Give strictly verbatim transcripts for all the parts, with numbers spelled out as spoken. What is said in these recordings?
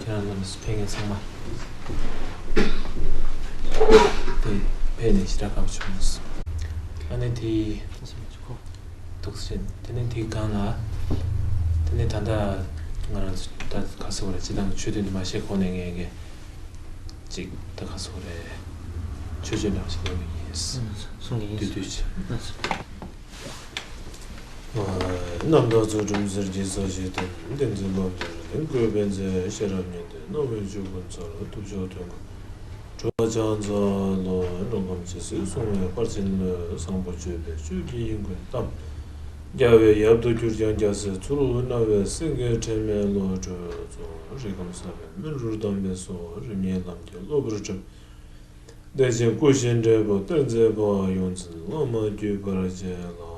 ཁྱེད་རང་རྣམས་སུ་ཕེབས་མཁན་ཚང་མ་དེ་ཕེབས་ནས་ཞེ་དྲག་དགའ་པོ་བྱུང་། ཨ་ནི་དེ་ཐུགས་རྗེ་ཆེ། དེ་ནས་དེའི་སྒང་ལ་དེ་ནས་ད་ལྟ་ང་རང་ཚོ་ད་ག་ཟེར་དགོས་རེད། སྤྱི་བཏང་གི་ཆོས་དོན་དུ་མ་བཤད་གོང་ནས་ངས་ཀྱི་ཅིག་ད་ག་ཟེར་དགོས་རེད། ཆོས་སྤྱོད་འདྲ་བ་ཞིག་གནང་གི་ཡིན། གསུང་གི་ཡིན། བསྡུས་བསྡུས་བྱས། རྣམ་དག་ཚུལ་ཁྲིམས་གསེར་གྱི་ས་གཞི་སྟེང་། བསྟན་འཛིན་སློབ་གཉེར་གླིང་བཀོད་པའི་མཛད། ཤེས་རབ་ཉི་ཟླའི་སྣང་བས་ཆོས་ཀུན་འཚོལ། ཐུབ་མཆོག་དོན་ཀུན་གྲུབ་པ་ཕྱག་འཚལ་ལོ། འགྲོ་ཁམས་ཇི་སྲིད་བསྲུང་བའི་དཔལ་ཆེན་ལུས། བཟང་པོ་སྤྱོད་པའི་སྤྱོད་ཀྱི་ཡིད་ཀུན་གཏམས། རྒྱལ་བའི་ཡབ་ཏུ་གྱུར་ཀྱང་རྒྱལ་སྲིད་ཚུལ། རྣ་བའི་སེང་གེ་དྲན་མེད་བློ་གྲོས་ཚོགས། རིགས་ཁམས་གསར་པའི་སྨིན་གྲོལ་གདམས་པའི་སྲོག་རིམ་གཉིས་ལམ་གྱི་གློ་བུར་གྲིབ། བདེ་ཆེན་སྐུ་བཞིའི་འབྲས་བུ་སྟེར་མཛད་པ། ཡོངས་འཛིན་བླ་མ་བརྒྱུད་པར་བཅས་ལ་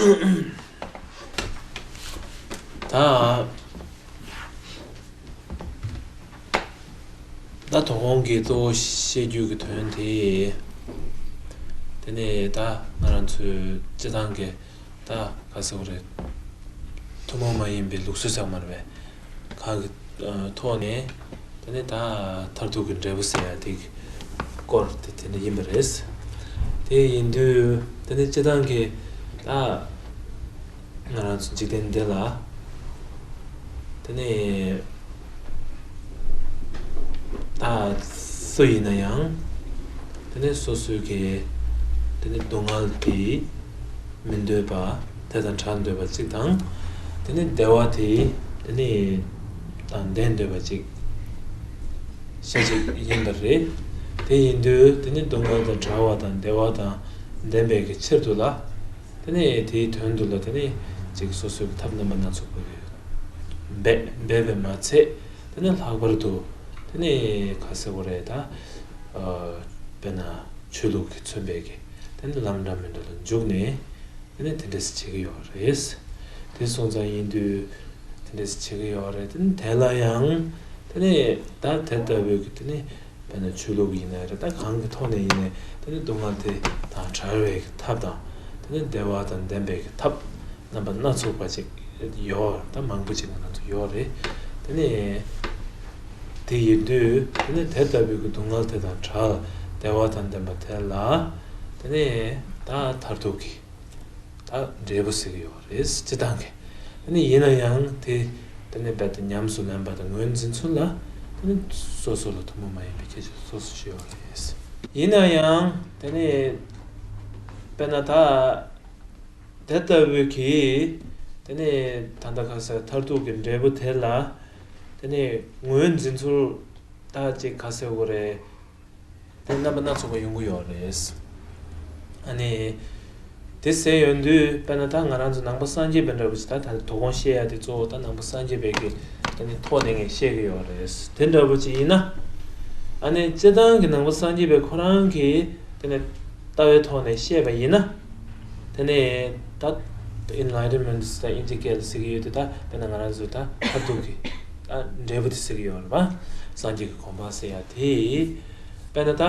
འདུད། ད་ད་དོ་དགོང་གི་གཙོ་བོ་བཤད་རྒྱུ་གི་དོན་དེ། དེ་ནས་ད་ང་རང་ཚོའི་སྤྱི་བཏང་གི་ད་ག་ཟེར་དགོས་རེད། ཐུན་མོང་མ་ཡིན་པའི་ལུགས་སྲོལ་ཚང་མ་རེད་པས། གང་གི་ཐོག་ནས་དེ་ནས་ད་མཐར་ཐུག་གི་འབྲས་བུ་ཟེར་ཡ་དེ་སྐོར་དེ་དེ་འདྲ་ཡིན་པ་རེད། དེ་ཡིན་དུས་དེ་ནས་སྤྱི་བཏང་གི་ད་ང་རང་ཚོ་འཇིག་རྟེན་འདི་ལ་དེ་ནས་ད་སུ་ཡིན་ན་ཡང་དེ་ནས་སོ་སོའི་གི་དེ་ནས་སྡུག་བསྔལ་དེ་མི་འདོད་པ། དེ་དང་བྲལ་འདོད་པ་གཅིག་དང་། དེ་ནས་བདེ་བ་དེ་དེ་ནས་དང་ལྡན་འདོད་པ་གཅིག་ཤ་གཅིག་ཡིན་པ་རེད། དེ་ཡིན་དུས་དེ་ནས་སྡུག་བསྔལ་དང་བྲལ་བ་དང་བདེ་བ་དང་ལྡན་པའི་གི་ཕྱིར་དུ་ལ། དེ་ནས་དེའི་དོན་དུ་ལ་དེ་ནས་ཅིག་སོ་སོའི་ཐབས་རྣམ་པ་སྣ་ཚོགས་པ་འབད་འབད་པས་མ་ཚད། དེ་ནས་ལྷག་པར་དུ་དེ་ནས་ག་ཟེར་དགོས་རེད་ད། དཔེར་ན་ཆོས་ལུགས་ཀྱིས་མཚོན་པའི་གི་དེ་ནས་ལམ་འདྲ་མི་འདྲ་ལ་འཇུག་ནས་དེ་ནས་དེ་འདྲ་ཞིག་བྱེད་ཀྱི་ཡོད་རེད། དེ་སོང་ཙང་ཡིན་དུས་དེ་འདྲ་ཞིག་བྱེད་ཀྱི་ཡོད་རེད། དེ་ནས་དེ་ལ་ཡང་དེ་ནས་ད་དེ་ལྟ་བུའི་གི་དེ་ནས། དཔེར་ན་ཆོས་ལུགས་ཡིན་ནའི་རེད། ད་གང་གི་ཐོག་ནས་ཡིན་ནའི་དེ་ནི་སྡུག་བསྔལ་དེ་དང་བྲལ་བའི་ཐབས་དང་། དེ་ནི་བདེ་བ་དང་ལྡན་པའི་ཐབས་རྣམ་པ་སྣ་ཚོགས་པ་ཅིག་ཡོད། ད་མང་པོ་ཅིག་ང་རང་ཚོ་ཡོད་རེད། དེ་ནི་དེ་ཡིན་དུས་དེ་ནི་དེ་ལྟ་བུའི་གི་སྡུག་བསྔལ་དེ་དང་བྲལ། བདེ་བ་དང་ལྡན་པ་དེ་ལ་དེ་ནི་ད་མཐར་ཐུག་གི་ད་འབྲས་བུ་ཟེར་གྱི་ཡོད་རེད། སྤྱི་བཏང་གི། ཨ་ནི་ཡིན་ན་ཡང་དེ་དེ་ནས་རྦད་དེ་ཉམས་སུ་ལེན་པ་དང་ངོས་འཛིན་ཚུལ་ལ་དེ་ནི་སོ་སོ་ལ་ཐུན་མོང་མ་ཡིན་པའི་ཁྱད་ཆོས་སོ་སོ་ཞིག་ཡོད་རེད། ཡིན་ན་ཡང་དེ་ནི་དཔེར་ན་ད་དེ་ལྟ་བུའི་གི་དེ་ནི་ད་ལྟ་ག་ཟེར་མཐར་ཐུག་གི་འབྲས་བུ་དེ་ལ་དེ་ནི་ངོས་འཛིན་ཚུལ་ད་ཅིག་ག་ཟེར་དགོས་རེད། དེ་རྣམ་པ་སྣ་ཚོགས་པ་ཡོང་གི་ཡོད་རེད། ཨ་ནི། དེ་ཟེར་ཡོང་དུས་དཔེར་ན་ད་ང་རང་ཚོ་ནང་པ་སངས་རྒྱས་པའི་འདྲ་པོ་ཞིག་ད་ད་དོ་དགོང་བཤད་ཡ་དེ་གཙོ་བོ་ད་ནང་པ་སངས་རྒྱས་པའི་གི་དེ་ནི་ཐོག་ནས་ངས་བཤད་ཀྱི་ཡོད་རེད། དེ་འདྲ་པོ་ཅིག་ཡིན་ན། ཨ་ནི་སྤྱིར་བཏང་གི་ནང་པ་སངས་རྒྱས་པའི་ཁོ་རང་གི་དེ་ནི་ལྟ་བའི་ཐོག་ནས་བཤད་པ་ཡིན་ན། དེ་ནས་ད་Enlightenment ཟེར་ད་དབྱིན་ཇི་སྐད་ལ་ཟེར་གྱི་ཡོད་དེ། ད་དཔེར་ན་ང་རང་ཚོ་ད་མཐར་ཐུག་གི་ད་འབྲས་བུ་དེ་ཟེར་གྱི་ཡོད་རེད་པ། སངས་རྒྱས་ཀྱི་གོ་འཕང་ཟེར་ཡ་དེ་དཔེར་ན་ད་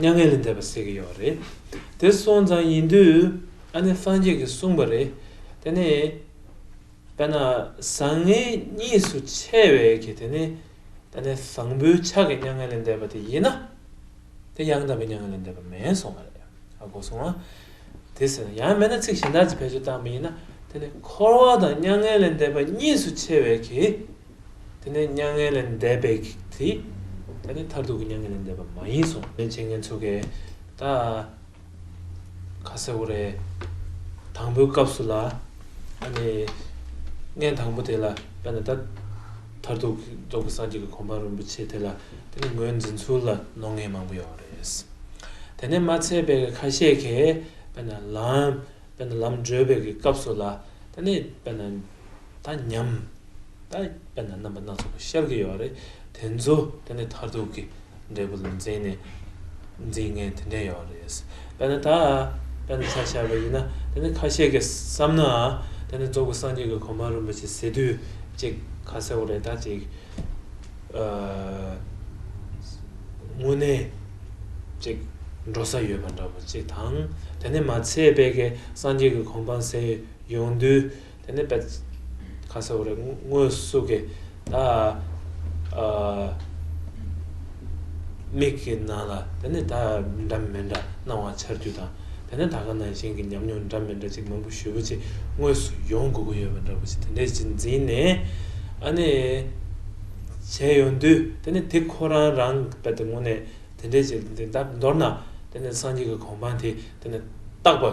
མྱ་ངན་ལས་འདས་པ་ཟེར་གྱི་ཡོད་རེད། དེ་སོང་ཙང་ཡིན་དུས་ཨ་ནི་སངས་རྒྱས་ཀྱིས་གསུངས་པ་རེད། དེ་ནས་དཔེར་ན་བཟང་ངན་གཉིས་སུ་ཕྱེ་བའི་གི་དེ་ནས། ད་ནི་བཟང་པོའི་ཆ་གི་མྱ་ངན་ལས་འདས་པ་དེ་ཡིན་ན། དེ་ཡང་དག་པའི་མྱ་ངན་ལས་འདས་པ་མིན་གསུངས་པ་རེད། ཨ་གོ་སོང་ཨ། དེ་ཟེར་ན་ཡང་མིན་ན་ཚིག་གཞན་དག་ཅིག་བེད་སྤྱོད་བཏང་པ་ཡིན་ན། དེ་ནི་འཁོར་བ་དང་མྱ་ངན་ལས་འདས་པ་གཉིས་སུ་ཕྱེ་བའི་གི། དེ་ནི་མྱ་ངན་ལས་འདས་པའི་གི་དེ། དེ་ནི་མཐར་ཐུག་གི་མྱ་ངན་ལས་འདས་པ་མ་ཡིན་གསུངས། ལན་བྱེད་མཁན་ཚོ་གིས་ད། ག་ཟེར་དགོས་རེད། དང་པོའི་སྐབས་སུ་ལ། ཨ་ནི། མངོན་དང་པོ་དེ་ལ་དཔེར་ན་ད། མཐར་ཐུག་རྫོགས་པའི་སངས་རྒྱས་ཀྱི་གོ་འཕང་རིན་པོ་ཆེ་དེ་ལ་དེ་ནི་ངོས་འཛིན་ཚུལ་ལ་མནོ་མཁན་མང་པོ་ཡོད་རེད། དེ་ནས་མ་ཚད་པའི་ཁ་ཤས་ཀྱིས་དཔེར་ན་ལམ། དཔེར་ན་ལམ་བགྲོད་པའི་གི་སྐབས་སུ་ལ་དེ་ནི་དཔེར་ན། ད་ཉམས། ད་དཔེར་ན་རྣམ་པ་སྣ་ཚོགས་པ་ཤར་གྱི་ཡོད་རེད། དེ་ཚོ་དེ་ནི་མཐར་ཐུག་གི་འབྲས་བུ་ལ་འཛིན་ནས་འཛིན་མཁན་དེ་འདྲ་ཡོད་རེད། དཔེར་ན་ད་དཔེར་ན་ཆ་བཞག་པ་ཡིན་ན་དེ་ནི་ཁ་ཤས་ཀྱིས་བསམ་ན་དེ་ནི་རྫོགས་པའི་སངས་རྒྱས་ཀྱི་གོ་འཕང་རིན་པོ་ཆེ་ཟེར་དུས་ཅིག་ག་ཟེར་དགོས་རེད། ད་ཅིག་ཨ་དངོས་གནས་ཅིག་ འགྲོ་ས་ཡོད་པ་འདྲ་པོ་གཅིག་དང་། དེ་ནས་མ་ཚད་པའི་གི་སངས་རྒྱས་ཀྱི་གོ་འཕང་ཟེར་ཡོང་དུས། དེ་ནས་པད་ཁ་ས་འོ་རེ་དངོས་སུ་གི་ད་ཨ་མིག་གི་ནང་ལ་དེ་ནས་ད་འདྲ་མི་འདྲ་སྣང་བ་འཆར་རྒྱུ་དང་། དེ་ནས་ད་ག་ནང་བཞིན་གྱི་ཉམས་མྱོང་འདྲ་མི་འདྲ་ཅིག་མང་པོ་ཞེ་པོ་ཅིག་དངོས་སུ་ཡོང་དགོས་ཀྱི་ཡོད་པ་འདྲ་པོ་ཅིག་དེ་འདྲས་ཅིག་འཛིན་ནས། ཨ་ནི་བྱས་ཡོང་དུས་དེ་ནས་དེ་ཁོ་རང་རང་པད་དེ་དངོས་གནས་དེ་འདྲས་ཅིག་འཛིན་སྟབས་མདོར་ན། དེ་ནས་སངས་རྒྱས་ཀྱི་གོ་འཕང་དེ་དེ་ནས་རྟག་པ་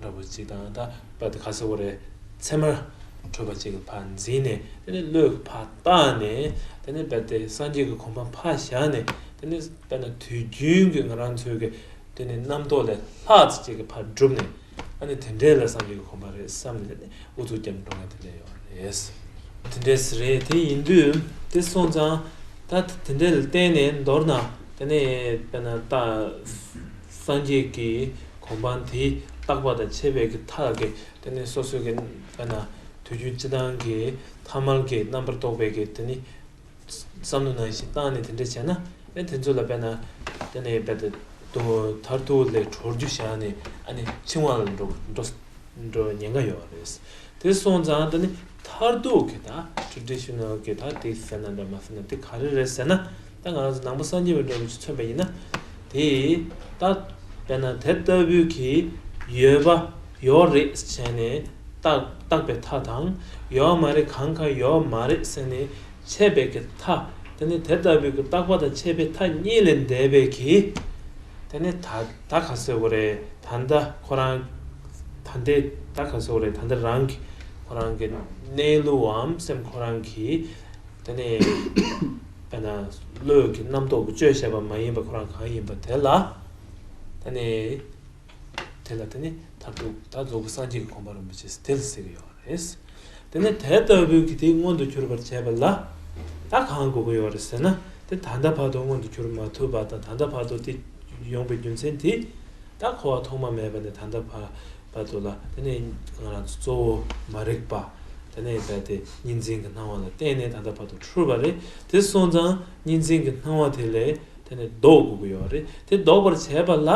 འདྲ་པོ་ཅིག་དང་། ད་པད་དེ་ཁ་ས་འོ་རེ་ཚད་མར་གྲུབ་པ་ཅིག་གི་ཕར་འཛིན་ནས། དེ་ནས་བློས་ཕར་བཏང་ནས། དེ་ནས་པད་དེ་སངས་རྒྱས་ཀྱི་གོ་འཕང་ཕར་བཞག་ནས། དེ་ནས་དཔེར་ན་དུས་རྒྱུན་གྱི་ང་རང་ཚོའི་གི་དེ་ནས་རྣམ་རྟོག་ལས་ལྷག་ཙམ་ཅིག་གི་ཕར་བསྒྲུབས་ནས། ཨ་ནི་དེ་འདྲས་ལ་སངས་རྒྱས་ཀྱི་གོ་འཕང་རེད་བསམ་ནས། དེ་ནས་ཨུ་ཚུགས་བརྒྱབ་འགྲོ་མཁན་དེ་འདྲས་ཡོད་རེད། དེ་འདྲས་རེད། དེ་ཡིན་དུས་དེ་སོང་ཙང་ད་དེ་འདྲས་ལ་བརྟེན་ནས་མདོར་ན། དེ་ནས་དཔེར་ན་ད་སངས་རྒྱས་ཀྱི་གོ་འཕང་དེ་རྟག་པ་དང་ཆད་པའི་གི་མཐའ་གི། དེ་ནས་སོ་སོའི་གི་དཔེར་ན་དུས་རྒྱུན་སྤྱི་བཏང་གི་ཐ་མལ་གྱི་རྣམ་པར་རྟོག་པའི་གི་དེ་ནི་བསམ་བློ་ནང་བཞིན་བཏང་ནས་དེ་འདྲ་བྱས་ན། ཨེ་དེ་ཚོ་ལ་དཔེར་ན་དེ་ནས་དཔེ་དེ་དུ་མཐར་ཐུག་ལས་གྲོལ་རྒྱུ་བཞག་ནས། ཨ་ནི་འཆིང་བ་ལ་འགྲོ་འགྲོ་འགྲོ་ཉེན་ཁ་ཡོད་རེད། དེ་སོང་ཙང་དེ་ནི་མཐར་ཐུག་གི་ད་ཊ་རེ་ཌི་ཤ་ནལ་གི་ད་དེ་ཟེར་ན་འདྲ་མ་ཟེར་ན་དེ་ག་རེ་རེད་ཟེར་ན། ད་ང་རང་ཚོ་ནང་པ་སངས་རྒྱས་པའི་འདྲ་བོ་ཅིག་མཚོན་པ་ཡིན་ན། དེ་ད་དཔེར་ན་དེ་ལྟ་བུའི་གི་ཡོད་པ་ཡོད་རེད་བྱས་ནས་བརྟག་བརྟག་པའི་མཐའ་དང་། ཡོད་མ་རེད། གང་ག་ཡོད་མ་རེད་ཟེར་ནས་ཆད་པའི་གི་མཐའ། དེ་ནི་དེ་ལྟ་བུའི་གི་རྟག་པ་དང་ཆད་པའི་མཐའ་གཉིས་ལས་འདས་པའི་གི། དེ་ནི་ད་ད་ག་ཟེར་དགོས་རེད། ད་ལྟ་ཁོ་རང་ད་ལྟའི་ད་ག་ཟེར་དགོས་རེད། ད་ལྟ་རང་གི་ཁོ་རང་གི་གནས་ལུགས་འམ་སེམས་ཁོ་རང་གི། དེ་ནས་དཔེར་ན་བློས་ཀྱི་རྣམ་རྟོག་གི་བཅོས་བྱས་པ་མ་ཡིན་པ་ཁོ་རང་གང་ཡིན་པ་དེ་ལ། དེ་ནས་དེ་ལ་དེ་ནི་མཐར་ཐུག་ད་རྫོགས་པའི་སངས་རྒྱས་ཀྱི་གོ་འཕང་རིན་པོ་ཆེ་དེ་ལ་ཟེར་གྱི་ཡོད་རེད། དེ་ནས་དེ་ལྟ་བུའི་གི་དེ་མངོན་དུ་གྱུར་པར་བྱས་པ་ལ་ད་གང་དགོས་ཀྱི་ཡོད་རེད་ཟེར་ན། དེ་ད་ལྟ་བར་དུ་མངོན་དུ་གྱུར་མ་ཐུབ་པ་དང་། ད་ལྟ་བར་དུ་དེ་ཡོང་པའི་རྒྱུ་མཚན་དེ། ད་འཁོར་བ་ཐོག་མ་མེད་པ་ནས་ད་ལྟ་བར་བར་དུ་ལ། དེ་ནས་ང་རང་ཚོ་གཙོ་བོ་མ་རིག་པ། དེ་ནས་རྦད་དེ་གཉིས་འཛིན་གྱི་སྣང་བ་ལ་བརྟེན་ནས་ད་ལྟ་བར་དུ་འཁྲུལ་པ་རེད། དེ་སོང་ཙང་གཉིས་འཛིན་གྱི་སྣང་བ་དེ་ལས་དེ་ནས་ལྡོག་དགོས་ཀྱི་ཡོད་རེད། དེ་ལྡོག་པར་བྱས་པ་ལ།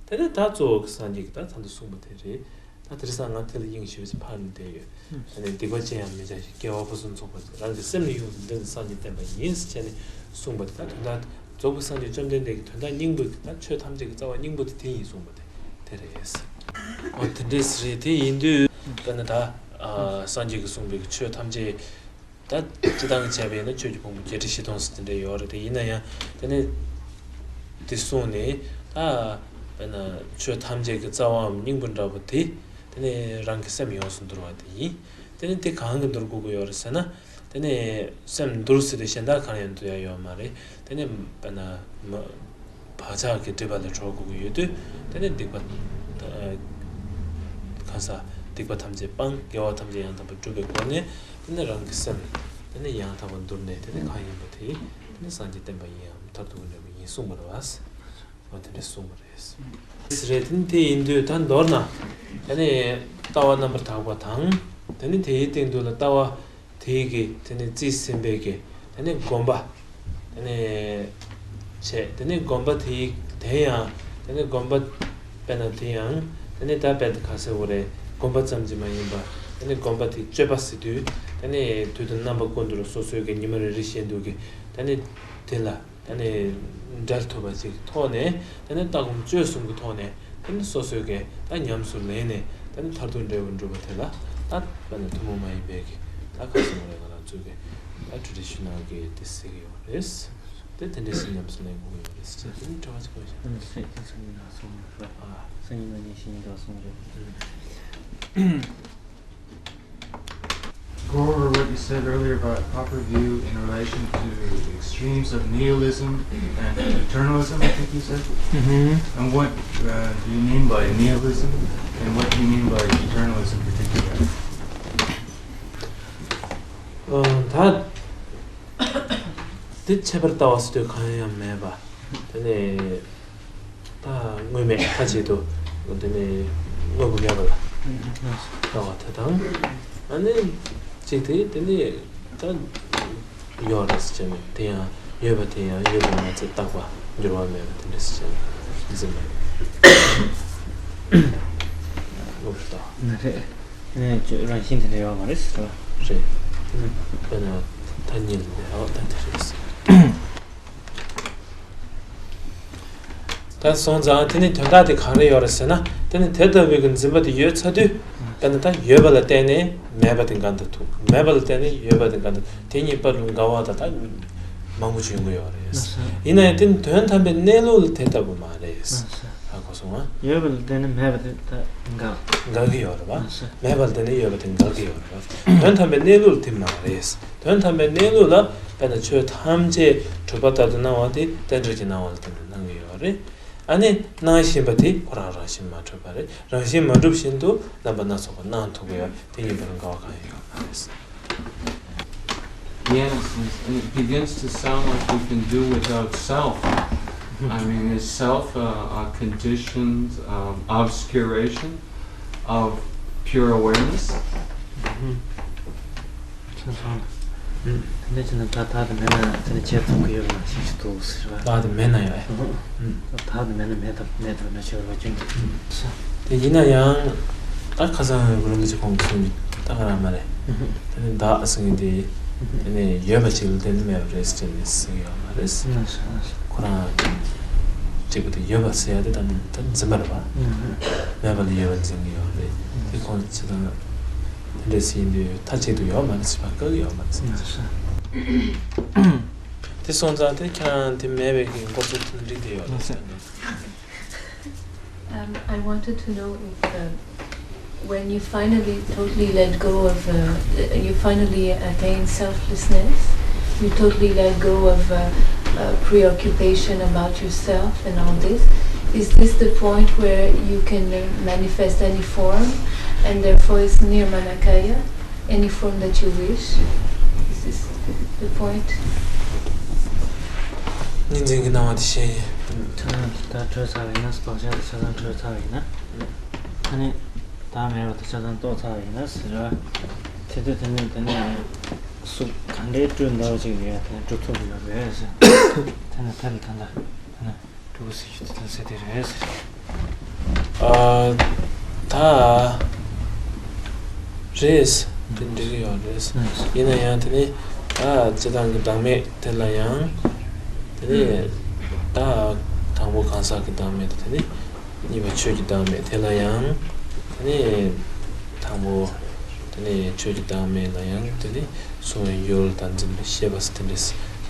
དེ་ནས་ད་གཙོ་བོ་གི་སངས་རྒྱས་ཀྱིས་ད་ད་ལྟ་གསུངས་པ་དེ་རེད། ད་དེང་སང་ང་དེ་ལ་དབྱིངས་ཞེ་པོ་ཅིག་འཕར་ནས་བསྡད་ཡོད། དེ་ནས་སྡིག་པ་ཅི་ཡང་མི་བྱ་ཞིང་། དགེ་བ་ཕུན་སུམ་ཚོགས་པར་སྤྱད། རང་གི་སེམས་ནི་ཡོངས་སུ་འདུལ་ནས། སངས་རྒྱས་བསྟན་པ་ཡིན་ཟེར་བྱས་ནས་གསུངས་པ་དེ། ད་དོན་དག་རྫོགས་པའི་སངས་རྒྱས་བཅོམ་ལྡན་འདས་ཀྱི་དོན་དག་སྙིང་པོ་དེ། ད་ཆོས་ཐམས་ཅད་ཀྱི་རྩ་བ་སྙིང་པོ་དེ་དེ་ཡིན་གསུངས་པ་དེ་དེ་རེད། འོ་དེ་འདྲས་རེད། དེ་ཡིན་དུས་དཔེར་ན་ད་ཨ་སངས་རྒྱས་ཀྱིས་གསུངས་པའི་ཆོས་ཐམས་ཅད་ད་སྤྱིར་བཏང་གི་བྱས་པ་ཡིན་ན་ཆོས་ཀྱི་ཕུང་པོ་བརྒྱད་ཁྲི་བཞི་སྟོང་ཟེར་དེ་འདྲས་ཡོད་རེད། དེ་ཡིན་ན་ཡང་དེ་ནས་དེ་གསུངས་ནས་ད་དཔེར་ན་ཆོས་ཐམས་ཅད་ཀྱི་རྩ་བའམ་སྙིང་པོ་འདྲ་པོ་དེ། དེ་ནས་རང་གི་སེམས་ཡོངས་སུ་འདུལ་བ་དེ་ཡིན། དེ་ནས་དེ་གང་གིས་འདུལ་དགོས་ཀྱི་ཡོད་རེད་ཟེར་ན། དེ་ནས་སེམས་འདུལ་ཟེར་དུས་གཞན་དག་གང་ཡང་འདུལ་ཡ་ཡོད་མ་རེད། དེ་ནས་དཔེར་ན་མ་བག་ཆགས་ཀྱི་སྒྲིབ་པ་ལས་གྲོལ་དགོས་ཀྱི་ཡོད་དུས། དེ་ནས་སྡིག་པ་ཨ་གང་ཟག་སྡིག་པ་ཐམས་ཅད་སྤངས། དགེ་བ་ཐམས་ཅད་ཡང་དག་པར་བསྒྲུབ་པའི་སྒོ་ནས། དེ་ནས་རང་གི་སེམས་དེ་ནས་ཡང་དག་པར་འདུལ་ནས། དེ་ནས་གང་ཡིན་པ་དེ་དེ་ནས་སངས་རྒྱས་བསྟན་པ་ཡིན་ཡང་མཐར་ཐུག་གི་འབྲས་བུ་ཡིན་གསུངས་པ་རེད་བ། འོ་དེ་འདྲ་གསུངས་པ་རེད། དེ་རེད། དེ་ནི་དེ་ཡིན་དུས་ད་མདོར་ན་དེ་ནི་ལྟ་བ་རྣམ་པར་དག་པ་དང་། དེ་ནི་དེའི་སྟེང་དུ་ལ་ལྟ་བ་དེའི་གི་དེ་ནི་རྩིས་ཟིན་པའི་གི་དེ་ནི་སྒོམ་པ་དེ་ནི་བྱས། དེ་ནི་སྒོམ་པ་དེའི་དེ་ཡང་དེ་ནི་སྒོམ་པ་དཔེར་ན་དེ་ཡང་དེ་ནི་ད་དཔེར་ན་ག་ཟེར་དགོས་རེད། སྒོམ་པ་ཙམ་གྱིས་མ་ཡིན་པ། དེ་ནི་སྒོམ་པ་དེ་སྤྱོད་པ་ཟེར་དུས་དེ་ནི་དུས་དང་རྣམ་པ་ཀུན་ཏུ་ལ་སོ་སོའི་གི་ཉི་མ་རེ་རེ་བཞིན་དུ་གི་དེ་ནི་དེ་ལ། དེ་ནས་འབྲལ་ཐུབ་པ་ཅིག་ཐོག་ནས། དེ་ནས་ལྟ་སྒོམ་སྤྱོད་གསུམ་གྱི་ཐོག་ནས། དེ་ནས་སོ་སོའི་གི་ད་ཉམས་སུ་ལེན་ནས། དེ་ནས་མཐར་ཐུག་འབྲས་བུ་འགྲུབ་པ་དེ་ལ་ད་དཔེར་ན་ཐུན་མོང་མ་ཡིན་པའི་གི་ད་ག་ཟེར་དགོས་རེད། ང་རང་ཚོའི་གི་ད་ཊ་རེ་ཌི་ཤ་ནལ་གི་དེ་ཟེར་གི་ཡོད་རེད། དེ་དེ་འདྲས་ཞིག་ཉམས་སུ་ལེན་དགོས་ཀྱི་ཡོད་རེད་ཟེར་དེ་ནས་དྲི་བ་ཅིག་བཀོད་བཞག་ཨ་ནི་སེ་ཁྲི་སང་ཉིན་ནས་གསུངས་རེད། ཨ། སང་ཉིན་ནས་ཉིན་ཤིང་ཉིན་ཀ་གསུངས་རེད། Go over what you said earlier about proper view in relation to the extremes of nihilism and eternalism, I think you said. Mm-hmm. And what uh, do you mean by nihilism, and what do you mean by eternalism particularly? ཨ། ད་དེ་ཁྱད་པར་ལྟ་བ་ཟེར་དུས་གང་ཡང་མེད་པ། དེ་ནས་ད་དངོས་མེད་མཐའ་གཅིག་ཏུ། དེ་ནས་དངོས་པོ་མེད་པ་ལ་ལྟ་བ་དེ་དང་། ཨ་ནི་གཅིག་དེ་དེ་ནས་ད་ཡོད་རེད་ཟེར་བྱས་ནས། དེ་ཡང་ཡོད་པ་དེ་ཡང་ཡོད་པ་མ་ཚད་རྟག་པ་འགྱུར་བ་མེད་པ་དེ་འདྲ་ཟེར་བྱས་ནས། ཟིན་པ་རེད། ལོ་རེ་ད། ན་རེད། ནས་རང་བཞིན་དེ་འདྲ་ཡོད་མ་རེད་ཟེར་བ། རེད། དཔེར་ན་ཐ་སྙད་ལས་ཨོ་ད་དེ་རེད་ཟེར། ད་སོང་ཙང་དེ་ནི་དོན་དག་དེ་གང་རེ་ཡོད་རེད་ཟེར་ན། དེ་ནི་དེ་ལྟ་བུའི་གི་འཛིན་པ་དེ་ཡོད་ཚར་དུས། དཔེར་ན་ད་ཡོད་པ་ལ་བརྟེན་ནས་མེད་པ་དེ་འགལ་ཟླ་ཐུབ། མེད་པ་ལ་བརྟེན་ནས་ཡོད་པ་དེ་འགལ་ཟླ། དེ་གཉིས་བར་དུ་འགལ་བ་ད་ལྟ་མང་པོ་ཅིག་ཡོང་གི་ཡོད་རེད། ཡིན་ན་ཡང་དེ་ནི་དོན་དམ་པའི་གནས་ལུགས་ལ་དེ་ལྟ་བུ་མ་རེད། ཧ་གོ་སོང་ང་། ཡོད་པ་ལ་བརྟེན་ནས་མེད་པ་དེ་ད་འགལ། འགལ་གྱི་ཡོད་རེད་བ། མེད་པ་ལ་བརྟེན་ནས་ཡོད་པ་དེ་འགལ་གྱི་ཡོད་རེད་བ། དོན་དམ་པའི་གནས་ལུགས་ལ་དེ་མ་རེད། དོན་དམ་པའི་གནས་ལུགས་ལ་དཔེར་ན་ཆོས་ཐམས་ཅད་གྲུབ་པ་ལྟར་དུ་སྣང་བ་དེ་རྟེན་འབྲེལ་གྱི་སྣང་བ་ལ་བརྟེན་ནས་སྣང་གི་ཡོད་རེད། ཨ་ནི་སྣང་བཞིན་པ་དེ་ཁོ་རང་རང་བཞིན་མ་གྲུབ་པ་རེད། རང་བཞིན་མ་གྲུབ་བཞིན་དུ་རྣམ་པ་སྣ་ཚོགས་པ་སྣང་ཐུབ་ཀྱི་ཡོད། དེ་གཉིས་བར་འགལ་བ་གང་ཡང་ཡོད་མ་རེད། Yes, it begins to sound like we can do without self. I mean, is self a, a conditioned um, obscuration of pure awareness? ཁྱེད་ཚོ། དེ་འདྲ་བྱས་ན་ད་བདག་དེ་མེད་ན་དེ་འདྲ་བྱེད་ཐུབ་ཀྱི་ཡོད་པ་ནང་བཞིན་ཞིག་འདུག་ཟེར་བ། བདག་དེ་མེད་ན་ཡང་ཨེ། ཨུ་ཧུ། བདག་དེ་མེད་ན་མེད་དང་མེད་དང་འདྲ་ཆེ་བ་རྐྱེན་གྱིས། དེ་ཡིན་ན་ཡང་ད་ཁ་སང་གུ་རུ་རིན་པོ་ཆེ་ཁོང་གིས་གསུངས་ཀྱི་ད་ག་རང་མ་རེད། ཨུ་ཧུ། དེ་ནི་བདག་ཟེར་མཁན་དེ་དེ་ནི་ཡོད་པ་ཅིག་ལ་བརྟེན་ནས་མེད་པ་རེད་ཟེར་ནས་ཟེར་གྱི་ཡོད་མ་རེད། ཁོ་རང་གཅིག་པ་དེ་ཡོད་པ་ཟེར་ཡ་དེ་ད་ད་འཛིན་པ་རེད་པ། མེད་པ་ལ་ཡོད་པ་འཛིན་གྱི་ཡོད་རེད། དེ་ཁོང་ཚོ་ད། དེ་འདྲ་ཟེར་དུས་མཐའ་གཅིག་ཏུ་ཡོད་མ་རེད་ཟེར་བ་བཀག་གི་ཡོད་མ་རེད་ཟེར། དེ་སོང་ཙང་དེ་ཁྱེད་རང་དེ་མེད་པའི་གི་འགོ་ཚུགས་དེ་འདྲ་དེ་ཡོད་རེད་ཟེར་ནས། Um, I wanted to know if uh, when you finally totally let go of, uh, you finally attain selflessness, you totally let go of uh, uh, preoccupation about yourself and all this, is this the point where you can uh, manifest any form and therefore it's Nirmanakaya? Any form that you wish. This is the point. གཉིས་འཛིན་གྱི་སྣང་བ་དེ་ཤེས་ཡིན། ཆ་ཚང་ད་གྲོལ་ཚར་བ་ཡིན་ན། བག་ཆགས་དེ་ཆ་ཚང་གྲོལ་ཚར་བ་ཡིན་ན། ཨ་ནི་བདག་མེད་པ་དེ་ཆ་ཚང་རྟོགས་ཚར་བ་ཡིན་ན་ཟེར་བ། དེ་དུས་དེ་ནས་དེ་ནས་གཟུགས་ག་འདྲའི་སྤྲུལ་འདྲ་བ་ཅིག་ཡོད་དེ་ནས་སྤྲུལ་ཐུབ་ཀྱི་ཡོད་རེད་ཟེར། དེ་ནས་དེ་ལ་ད་ལྟ་དེ་ནས། སྤྲུལ་སྐུ་ཟེར་རྒྱུ་དེ་ད་ཟེར་དེ་རེད་ཟེར། ཨ། ད། རེད། དེ་འགྲིག་གི་ཡོད་རེད། ཡིན་ན་ཡང་དེ་ནི་ད་སྤྱིར་བཏང་གི་བདག་མེད་དེ་ལ་ཡང་། དེ་ནི་ད་དང་པོ་གང་ཟག་གི་བདག་མེད་དེ་ནི་གཉིས་པ་ཆོས་ཀྱི་བདག་མེད་དེ་ལ་ཡང་། དེ་ནི་དང་པོ་དེ་ནི་ཆོས་ཀྱི་བདག་མེད་ལ་ཡང་དེ་ནི། གསུང་བའི་ཡུལ་དང་འཛིན་པའི་ཤེས་པ་ཟེར་དེ་འདྲ་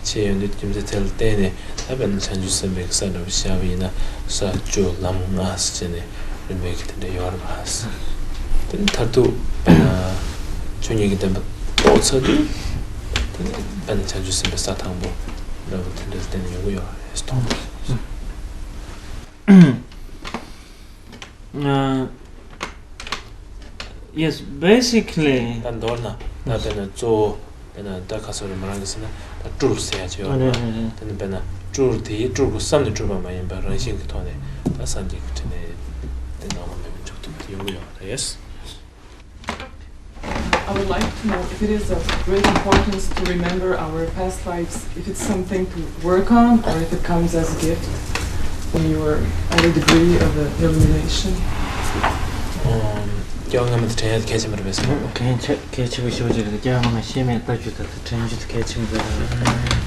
ཆེ་ཡོང་དུས་རྒྱུ་མཚན་དེ་ལ་བརྟེན་ནས་ད་དཔེར་ན་བྱང་ཆུབ་སེམས་དཔའི་ས་འདྲ་བོ་བཞག་པ་ཡིན་ན་ས་བཅུ་ལམ་ལྔ་ཟེར་བྱས་ནས་རིམ་པས་ཀྱི་དེ་འདྲ་ཡོད་རེད་པ། དེ་ནི་མཐར་ཐུག་དཔེར་ན་ཆོས་ཉིད་ཀྱི་བདེན་པ་རྟོགས་ཚར་དུས་དེ་ནི་དཔེར་ན་བྱང་ཆུབ་སེམས་དཔའི་ས་དང་པོ་འདྲ་བོ་དེ་འདྲ་ལ་བརྟེན་ནས་ཡོང་གི་ཡོད་རེད་མཐོང་། Yes, basically. ད་མདོར་ན་ད་དཔེར་ན་གཙོ་བོ་དཔེར་ན་ད་ག་ཟེར་རེད་མོ་རང་གིས་ཟེར་ན་ད་སྤྲུལ་ཟེར་ཡ་ཅིག་ཡོད་རེད་པ། དེ་ནི་དཔེར་ན་སྤྲུལ་དེ་སྤྲུལ་སྐུ་བསམ་ནས་སྤྲུལ་པ་མ་ཡིན་པར་རང་བཞིན་གྱི་ཐོག་ནས་ད་སངས་རྒྱས་ཀྱི་ཁྲི་ནས་དེ་སྣང་བ་མེད་པར་འཇོག་ཐུབ་པ་དེ་ཡོང་གི་ཡོད་རེད། I would like to know if it is of great importance to remember our past lives, if it's something to work on, or if it comes as a gift when you are at a degree of uh, illumination. ཨོམ། སྐྱེ་བ་སྔ་མ་དེ་དྲན་ཡ་དེ་གལ་ཆེན་པོ་རེད་པས། གལ་ཆེ་གལ་ཆེ་པོ་ཞེ་པོ་ཅིག་རེད། སྐྱེ་བ་སྔ་མ་ཤེས་མེད་ལྟ་རྒྱུ་དེ་དྲན་རྒྱུ་དེ་གལ་ཆེན་པོ་རེད།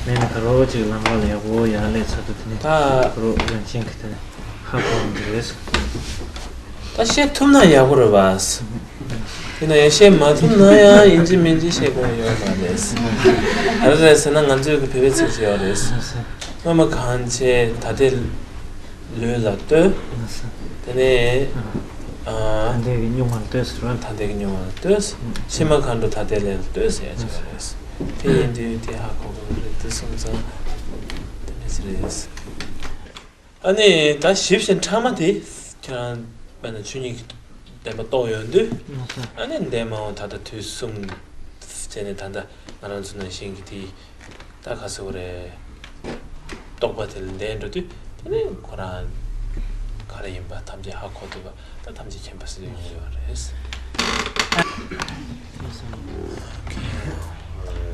མེད་ན་ད་རོགས་ཅིག་ལམ་ཁ་ལ་ཡག་པོ་ཡར་སླེབས་ཚར་དུས་དེ་ནས་ད་རོགས་རང་བཞིན་གྱི་དེ་ནས་ཧ་གོ་འདི་རེད། ད་བཤད་ཐུབ་ན་ཡག་པོ་རེད་པ། ཡིན་ན་ཡང་བཤད་མ་ཐུབ་ན་ཡང་ཡིན་གཅིག་མིན་གཅིག་བཤད་དགོས་ཡོད་མ་རེད། ག་རེ་རེད་ཟེར་ན་ང་ཚོའི་གི་བོད་པའི་ཚིག་ཅིག་ཡོད་རེད། སྔ་མ་གང་བྱས་ད་ལྟའི་ལུས་ལ་ལྟོས། དེ་ནས་ཨ། ད་ལྟའི་གི་སྙུང་བ་ལ་ལྟོས་ཟེར་བ། ད་ལྟའི་གི་སྙུང་བ་ལ་ལྟོས། ཕྱི་མ་གང་འགྲོ་ད་ལྟའི་ལས་ལ་ལྟོས་ཟེར་ཡ་ཅིག་ཡོད་རེད། དེ་ཡིན་དུས་དེ་ཧ་གོ་དགོས་རེད། དེ་སོང་ཙང་དེ་འདྲ་ཅིག་རེད། ཨ་ནི་ད་ཞིབ་ཅིང་ཕྲ་མ་དེ་ཁྱེད་རང་དཔེར་ན་ཆོས་ཉིད་ཀྱི་བདེན་པ་རྟོགས་ཡོང་དུས། ཨ་ནི་འདས་མ་འོངས་ད་ལྟ་དུས་གསུམ་བྱས་ནས་ད་ལྟ་ང་རང་ཚོ་ནང་བཞིན་གྱི་དེ་ད་ག་ཟེར་བ་རེད། རྟོགས་པ་དེ་ལ་ལྡན་འགྲོ་དུས་དེ་ནས་ཁོ་རང་ག་རེ་ཡིན་པ་ཐམས་ཅད་ཧ་གོ་ཐུབ་པ། ད་ཐམས་ཅད་མཁྱེན་པ་ཟེར་དུས་ཡོང་ཡོད་རེད།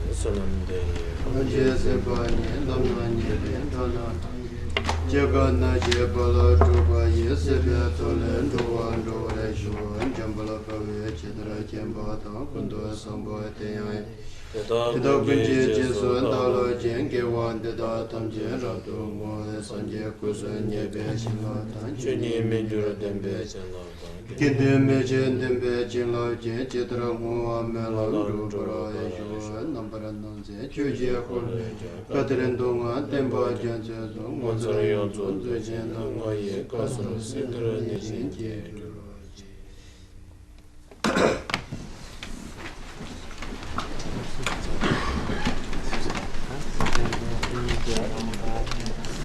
བསོད་ནམས་འདི་ཡིས། ཐམས་ཅད་གཟིགས་པ་ཉིད། ལམ་སྣ་བརྒྱད་པའི་ཁྲོད་ན་ཐམས་ཅད། སྐྱེ་རྒ་ན་འཆིའི་རྦ་རླབས་འཁྲུགས་པ་ཡི། སྲིད་པའི་མཚོ་ལས་འགྲོ་བ་སྒྲོལ་བར་ཤོག། འཇམ་དཔལ་དཔའ་བོས་ཇི་ལྟར་མཁྱེན་པ་དང་། ཀུན་ཏུ་བཟང་པོ་དེ་ཡང་དེ་དག་ཀུན་གྱི་རྗེས་སུ་བདག་སློབ་ཅིང་། དགེ་བ་འདི་དག་ཐམས་ཅད་རབ་ཏུ་བསྔོ་བས། སངས་རྒྱས་སྐུ་གསུམ་མཉེས་པའི་བྱིན་རླབས་དང་། ཆོས་ཉིད་མི་འགྱུར་བདེན་པའི་བྱིན་རླབས་དང་། དགེ་འདུན་མི་ཕྱེད་བདེན་པའི་བྱིན་རླབས་ཀྱིས། ཇི་ལྟར་བསྔོ་བ་སྨོན་ལམ་འགྲུབ་པར་ཤོག། རྣམ་པར་སྣང་མཛད་ཆོས་ཀྱི་འཁོར་ལོས་སྒྱུར། བཀའ་གཏེར་མདོ་སྔགས་བསྟན་པ་རྒྱ་མཚོའི་གཙུག། ངོ་མཚར་ཡོངས་རྫོགས་མཛོད་ཆེན་རྣམས། ང་ཡི་བཀའ་སྲོལ་གསེར་ལྟར་ནས་བཞེངས་ཀྱི།